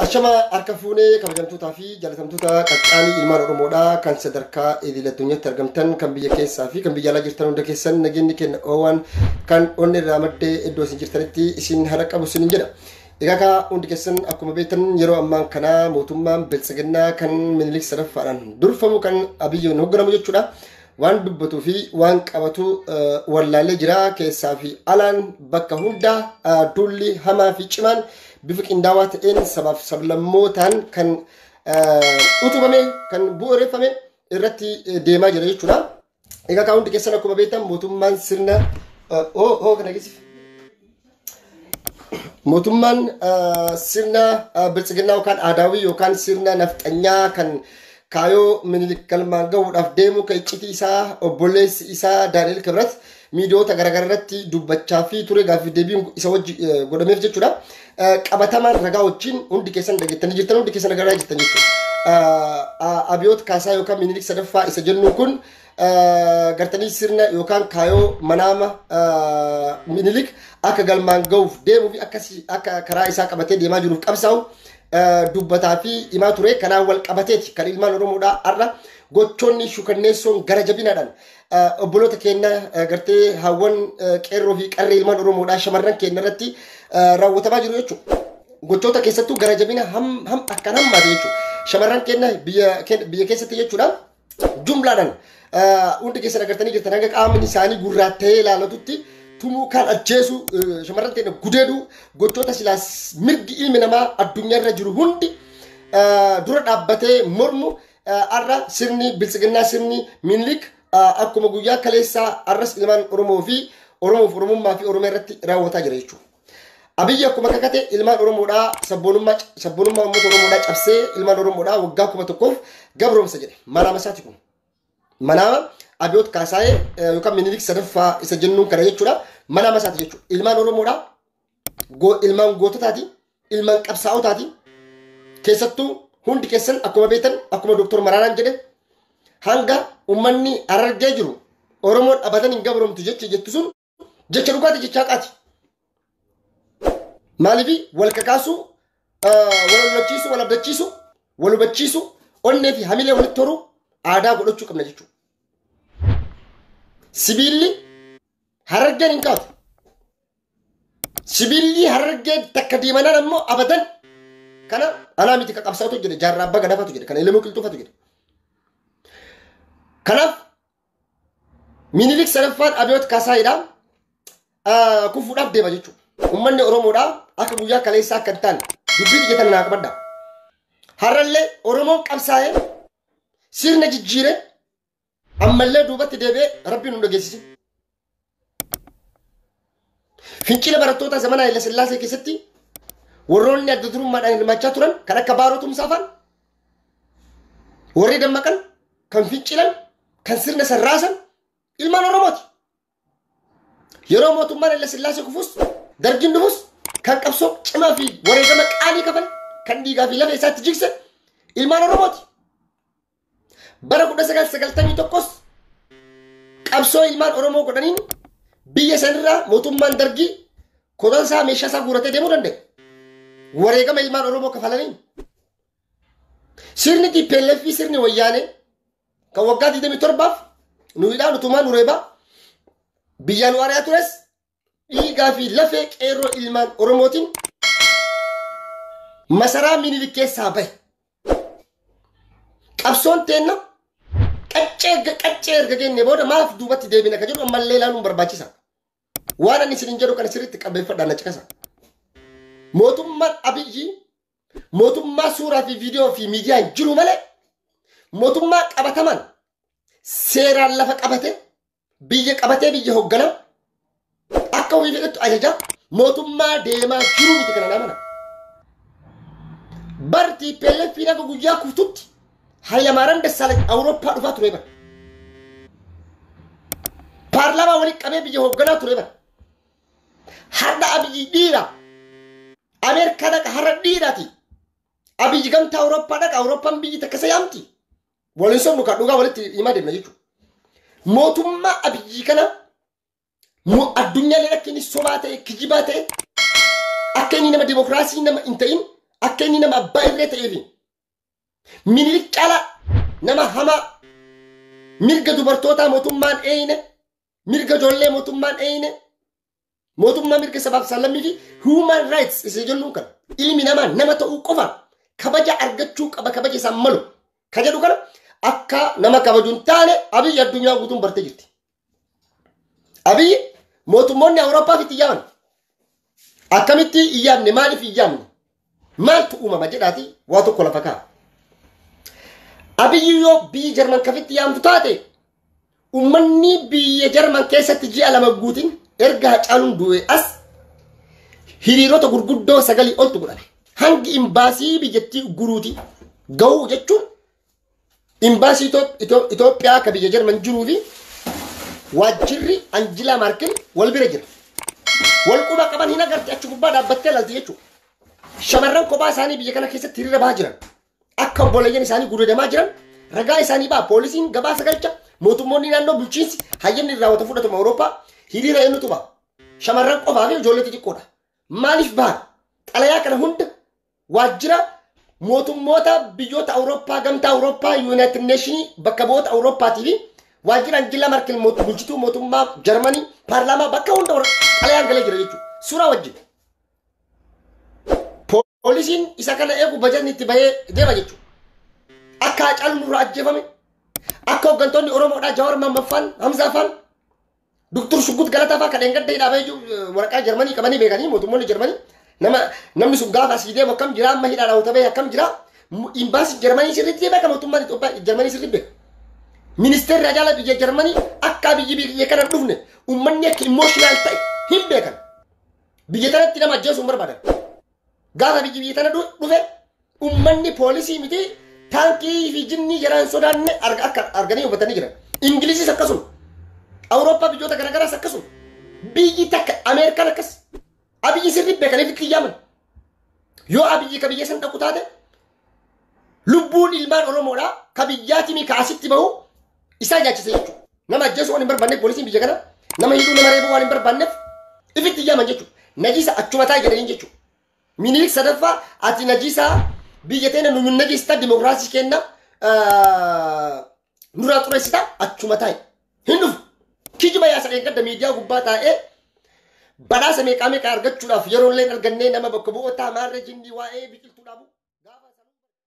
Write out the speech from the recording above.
Ashama harka fuunee kabajamtootaa fi jaalatamtoota qaqqaalii ilmaan Oromoodhaa kan sadarkaa idil addunyaatti argamtan, kan biyya keessaa fi kan biyya alaa jirtan hunda keessan, nageenyi keenya oowwan kan onni irraa maddee iddoo isin jirtanitti isin hara qabu isinin jedha. Egaa kaa hundi keessan akkuma beektan, yeroo ammaan kana mootummaan Biltsiginnaa kan Minilik sadaffaadhaan durfamu, kan Abiyyiin hoogganamu jechuudha. Waan dubbatuu fi waan qabatu wallaalee jira. Keessaa fi alaan bakka hunda duulli hamaa fi cimaan bifa qindaawaa ta'een sabaaf sablammootaan kan utubame, kan bu'uureffame irratti deemaa jira jechuudha. Egaa kaa hundi keessan akkuma beektan, mootummaan sirna hoo kana geessif. Mootummaan sirna Biltsiginnaa yookaan aadaawii yookaan sirna nafxanyaa kan kaayoo Minilik galmaan gahuudhaaf deemu, kan iccitii isaa obboleessi isaa Daani'el Kibrat miidiyoota garaagaraa irratti dubbachaa fi ture, gaaffii deebiin isa wajji godhameef jechuudha. Qabatamaan ragaa wajjin hundi keessan dhageettanii jirtan, hundi keessan agarraa jirtan jechuudha. Abiyoot Kaasaa yookaan Minilik sadaffaa isa jennuun kun gartanii sirna yookaan kaayoo manaama Minilik akka galmaan gahuuf deemuu fi akka karaa isaa qabatee deemaa jiruuf qabsaa'u dubbataa fi himaa ture. Kanaan wal qabateeti kan ilmaan Oromoodhaa har'a gochoonni shukanneessoon gara jabinaadhaan obboloota keenya, gartee hawwan, qeerroo fi qarree ilmaan Oromoodhaa, shamarran keenya irratti raawwatamaa jiru jechuudha. Gochoota keessattuu gara jabina ham akkaan hammaate jechuudha. Shamarran keenya biyya keessatti jechuudha. Jumlaadhaan hundi keessan agartanii jirtan, hanga qaamni isaanii gurraatta'ee ilaalatutti tumuu, kan ajjeesu, shamarran keenya gudeeduu, gochoota silaas mirgi ilmi namaa addunyaarra jiru hundi dura dhaabbatee mormu, har'a sirni Biltsiginnaa, sirni Minilik akkuma guyyaa kaleessaa har'as ilmaan Oromoo fi Oromoof, Oromummaa fi Oromiyaa irratti raawwataa jira jechuudha. Abiyyi akkuma kakate ilmaan Oromoodhaa sabboonummaa uummata Oromoodhaa cabsee ilmaan Oromoodhaa waggaa 1000f gabroomsa jedhe. Manaama isaati kun. Manaama Abiyoot Kaasaayee yookaan Minilik sadaffaa isa jennuun kana jechuudha. Manaama isaati jechuudha. Ilmaan Oromoodhaa ilmaan goototaati, ilmaan qabsaa'otaati. Keessattuu hundi keessan akkuma beektan, akkuma Dooktor Maraaraan jedhe, hanga uummanni Harargee jiru Oromoon abadan hin gabroomtu jecha jettu sun jecha dhugaati, jecha haqaati. Maaliif wal kakaasuu, wal hubachiisuu, wal abdachiisuu, wal hubachiisuu, onnee fi hamilee walitti horuu aadaa godhachuu qabna jechuudha. Sibiilli Harargeen hin kaatu. Sibiilli Harargee takka deemanaan ammoo abadan. Kana anaa miti ka qabsaa'utu jedhe, Jaarraa Abbaa Gadaafatu jedhe, kana Elemoo Qilxuufatu jedhe. Kanaaf Minilik sadaffaan Abiyoot Kaasaayidha kufuudhaaf deema jechuudha. Uummanni Oromoodhaa akka guyyaa kaleessaa akka hin taane dubbii xiyyeetan naa qabadha. Har'allee Oromoon qabsaa'ee sirna jijjiire ammallee duubatti deebi'ee Rabbiin nu dhageessise. Fincila barattoota zamana Haile Sillaasee keessatti warroonni adda durummaadhaan hirmaachaa turan kan akka Baaroo Tumsaa fa'an, warri dammaqan, kan fincilan, kan sirna sarraasan ilmaan Oromooti. Yeroo mootummaan Haile Sillaasee kufus, Dargiin dhufus, kan qabsoo cimaa fi wareegama qaalii kafale, kan dhiigaa fi lafa isaatti jigse ilmaan Oromooti. Bara 1991s qabsoo ilmaan Oromoo godhaniin biyya sanirraa mootummaan Dargii kotansaa meeshaa isaa guuratee deemuu danda'e. Wareegama ilmaan Oromoo kafalaniin. Sirni TPLF fi sirni Wayyaanee kan waggaa 27f nu hidhaa, nu tumaa, nu reebaa, biyyaa nu ari'aa tures dhiigaa fi lafee qeerroo ilmaan Oromootiin masaraa Minilik keessaa bahe. Qabsoon teenna qaccee qaccee erga geenye booda maaf duubatti deebina ka jedhu ammallee ilaaluun barbaachisa. Waan ani isin jedhu kana sirriitti qalbeeffadhaa na caqasa. Mootummaan Abiyyi mootummaa suuraa fi viidiyoo fi miidiyaan jiru malee mootummaa qabataman seeraan lafa qabate, biyya qabatee, biyya hoogganaa, akka ofii fedhettu ajajaa mootummaa deemaa jiru miti, kana namana. Bar TPLF fi naga guyyaa kuftutti Hayilamaariyaam Dassaalany Awurooppaa dhufaa ture bara. Paarlaamaa walitti qabee biyya hoogganaa ture bara. Har'a Abiyyi dhiira. Ameerikaa dhaqa har'a dhiiraati. Abiyyi gamtaa Awurooppaa dhaqa, Awurooppaan biyyi takka isa yaamti. Waliin sobnu, kan dhugaa walitti himaa deemna jechuudha. Mootummaa Abiyyi kana addunyaalee akka inni sobaa ta'e, kijibaa ta'e, akka inni nama dimokiraasii nama hin ta'in Akka inni nama abbaa irree ta'eefi Minilik caalaa nama hamaa mirga dubartootaa mootummaan eeyne, mirga ijoollee mootummaan eeyne, mootummaa mirga sabaaf sablammii fi human rights isa jennuun kana ilmi namaa nama ta'uu qofa kabaja argachuu qaba, kabaja isaan malu ka jedhu kana akka nama kabaju hin taane Abiyyi addunyaa guutuun bartee jirti. Abiyyi mootummoonni Awurooppaaf itti yaaman. Akkamitti hin yaamne, maaliif hin yaamne, maaltu uumama jedhaati waa tokko lafa kaa'a. Abiyyi yoo biyyi Jarman kafitti yaamtu taate uummanni biyya Jarman keessatti ji'a 2 guutin erga Hacaaluun du'e as hiriirota gurguddoo 9 oltu godhame. Hangi imbaasii biyyattii guruuti ga'uu jechuun imbaasii Itoophiyaa ka biyya Jarman jiruu fi waajjirri Anjilaa Maarkel wal bira jira. Wal quba qaban hin agarte achi gubbaa dhaabbattee ilaalti jechuudha. Shamarran kophaa isaanii biyya kana keessatti hiriira bahaa jiran. Akka obboleeyyan isaanii gudeedamaa jiran ragaa isaanii ba'a. Poolisiin gabaasa galcha, mootummoonni naannoo bulchiinsi hayyamni irraa wata fudhatama Awurooppaa hiriira eenyutu ba'a? Shamarran qofaa fi ijoollee xixiqqoodha. Maaliif bahan? Xalayaa kana hunda waajjira mootummoota biyyoota Awurooppaa, gamtaa Awurooppaa, Yuunaayitid Neeshinii bakka bu'oota Awurooppaatii fi waajjira Anjilaa Maarkel bulchituu mootummaa Jarmanii paarlaamaa bakka hunda xalayaan galee jira jechuudha. Suuraa wajjin. Poolisiin isa kana eegu bajatni itti bahee deema jechuudha. Akka Hacaaluun nurraa ajjeefame, akka hooggantoonni Oromoodhaa Jawaar Mohaammed faan, Hamzaa faan, Duktur Shuggut Galataa faa kan dheengadda hidhaa bahee jiru waraqaa Jarmanii qabanii beekanii mootummoonni Jarmanii namni sun gaafa asii deemu akkam jira, amma hidhaa dhaawwata bahee akkam jira, imbaasii Jarmanii sirriitti beeka, mootummaan Itoophiyaa Jarmanii sirriitti beeka. Ministeerri Ajaala biyya Jarmanii akka biyyi biyya kana hin dhufne uummanni akka imooshinaal ta'e hin beekan. Biyya tanatti nama ajjeesuu hin barbaadan. Gaafa biyyi biyya tana dhufe uummanni poolisii miti taankii fi jinnii jaraan hin sodaanne akka arganii hubatanii jiran. Ingiliziis akkasuma. Awurooppaa biyyoota garaagaraas akkasuma. Biyyi takka Ameerikaan akkas. Abiyyi sirrii beekaniif itti yaaman. Yoo Abiyyi ka biyya san dhaqu taate lubbuun ilmaan Oromoodhaa ka biyyaatii ka asitti bahu isaa nyaachise jechuudha. Nama ajjeesuu waan hin barbaanneef poolisiin biyya kana nama hidhuu nama reebuu waan hin barbaanneef ifitti yaaman jechuudha. Najisa achuma taa'e jedhaniin jechuudha. Minilik sadaffaa ati najisa biyya teena nu najista dimokiraasii kenna nurraa xureessita achuma taa'e. Hin dhufu. Kijiba yaasa dheengadda miidiyaa gubbaa taa'ee badhaasa meeqaa meeqaa argachuudhaaf yeroo illee argannee nama bakka bu'ootaa maarree jinnii waa'ee biqiltuu dhaabu.